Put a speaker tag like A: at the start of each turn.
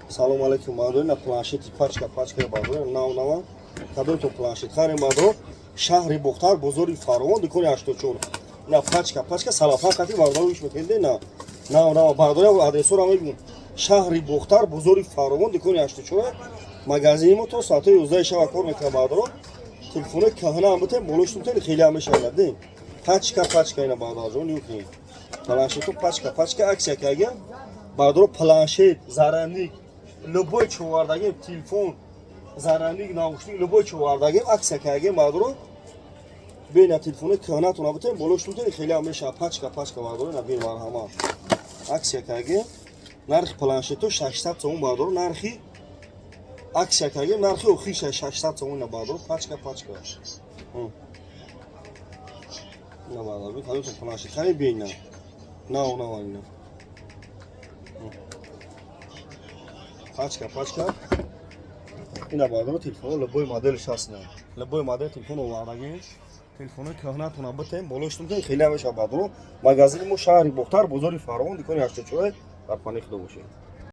A: Салом алейкум, бардор. На, планшети пачка пачка, бардор, нав нава. Кадомтон планшет харем, бардор? Шаҳри Бохтар, бозори Фаровон, дукони 84. На, пачка пачка салафан қати, бардор, иш метенде. На, нав нава, бардор. Адресора мегӯм: шаҳри Бохтар, бозори Фаровон, дукони 84. Магазини мо то соати 11 шаба кор мекунад, бардоро. Телефонои каҳна ҳам битем, болош тутен, хеле ҳам мешавад. Дем, пачка пачка ина, бародарҷон, юкин планшету пачка пачка акция кага, бардоро. Планшет, зарядник, любой човардагем, телефон, зарядник, наушник, любой човардагем, акция кагем, бардоро. Бена, телефонои каҳнатона битем, болош тутен, хеле ҳам мешавад. Пачка пачка, бардоро, ина бин, марҳамат, акция кагем. Нархи планшету 600 сомон, бардоро. Нархи акция кардем, нархи охиша 600 сомон на, бардоро. Пачка пачка на, бардоро. Кадомтон планшет хари, бина, нав нав ина, пачка пачка ина, бардоро. Телефон, любой моделш ҳаст, на, любой модел телефон овардагем. Телефонои кӯҳнатона битем, болоштон хеле мешавад, бардоро. Магазини мо шаҳри Бохтар, бозори Фаровон, дукони 84. Дар паноҳи Худо бошед.